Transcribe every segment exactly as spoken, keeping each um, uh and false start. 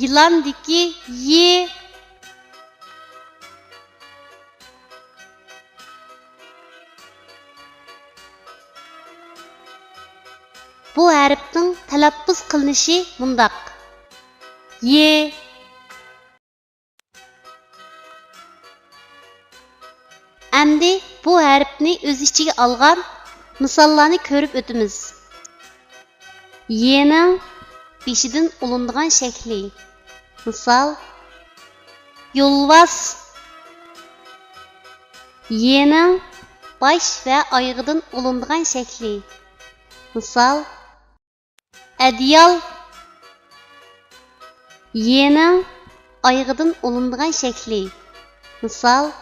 يىلاندىكى ي. بۇ ھەرپنىڭ تەلەپپۇز قىلىنىشى مۇنداق: ي. ئەمدى بۇ ھەرپنى ئۆز ئىچىگە ئالغان مىساللارنى كۆرۈپ ئۆتىمىز. ينىڭ بېشىدىن ئۇلىنىدىغان شەكلى. مىسال، يولۋاس. ينىڭ باش ۋە ئايىغىدىن ئۇلىنىدىغان شەكلى. مىسال، ئەدىيال. ينىڭ ئايىغىدىن ئۇلىنىدىغان شەكلى. مىسال،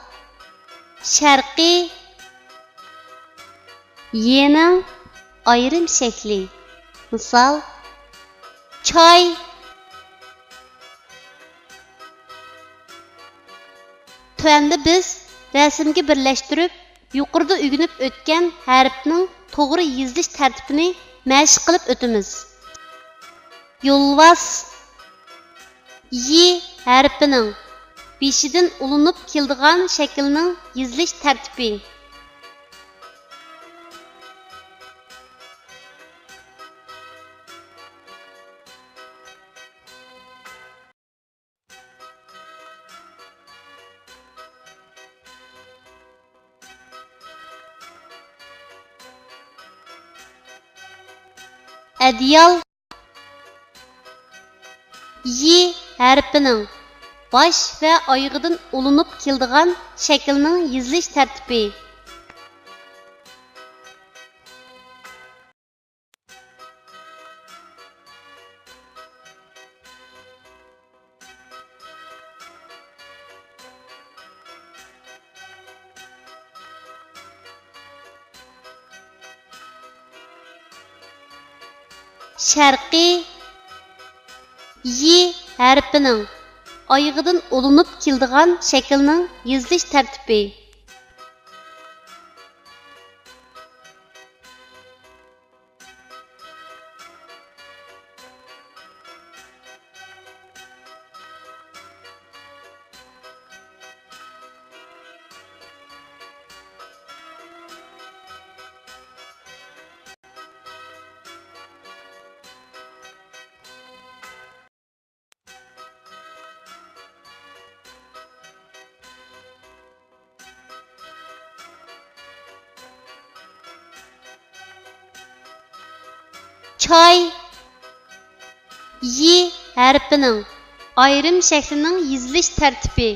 شەرقىي. ينىڭ ئايرىم شەكلى. مىسال، چاي. تۆۋەندە بىز رەسىمگە بىرلەشتۈرۈپ، يۇقىرىدا ئۆگىنىپ ئۆتكەن ھەرپنىڭ توغرا يېزىلىش تەرتىپىنى مەشىق قىلىپ ئۆتىمىز. يولۋاس. ي ھەرپىنىڭ بېشىدىن ئۇلىنىپ كېلىدىغان شەكىلنىڭ يېزىلىش تەرتىپى. ئەدىيال. ي ھەرپىنىڭ باش ۋە ئايىغىدىن ئۇلىنىپ كېلىدىغان شەكىلنىڭ يېزىلىش تەرتىپى. شەرقىي. ي ھەرپىنىڭ ئايىغىدىن ئۇلىنىپ كېلىدىغان شەكىلنىڭ يېزىلىش تەرتىپى. چاي. ي ھەرپىنىڭ ئايرىم شەكلىنىڭ يېزىلىش تەرتىپى.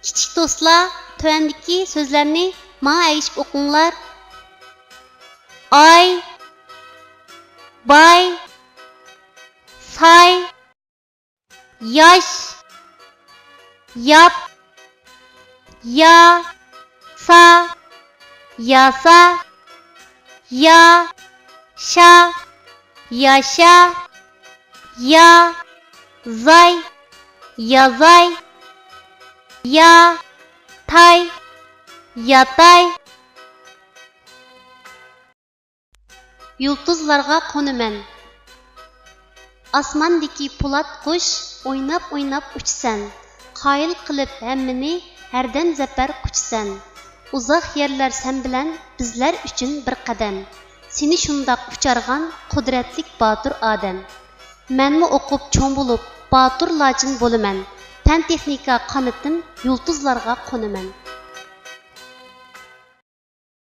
كىچىك دوستلار، تۆۋەندىكى سۆزلەرنى ماڭا ئەگىشىپ ئوقۇڭلار. ئاي، باي، ساي، ياش، ياپ، يا، سا، ياسا، يا، شا، ياشا، يا، زاي، يازاي، يا، تاي، ياتاي. يۇلتۇزلارغا قونىمەن. ئاسماندىكى پولات قۇش، ئويناپ-ئويناپ ئۇچىسەن. قايىل قىلىپ ھەممىنى، ھەردەم زەپەر قۇچىسەن. ئۇزاق يەرلەر سەن بىلەن، بىزلەر ئۈچۈن بىر قەدەم. سېنى شۇنداق ئۇچارغان، قۇدرەتلىك باتۇر ئادەم. مەنمۇ ئوقۇپ چوڭ بولۇپ، باتۇر لاچىن بولىمەن. پەن-تېخنىكا قانىتىم، يۇلتۇزلارغا قونىمەن.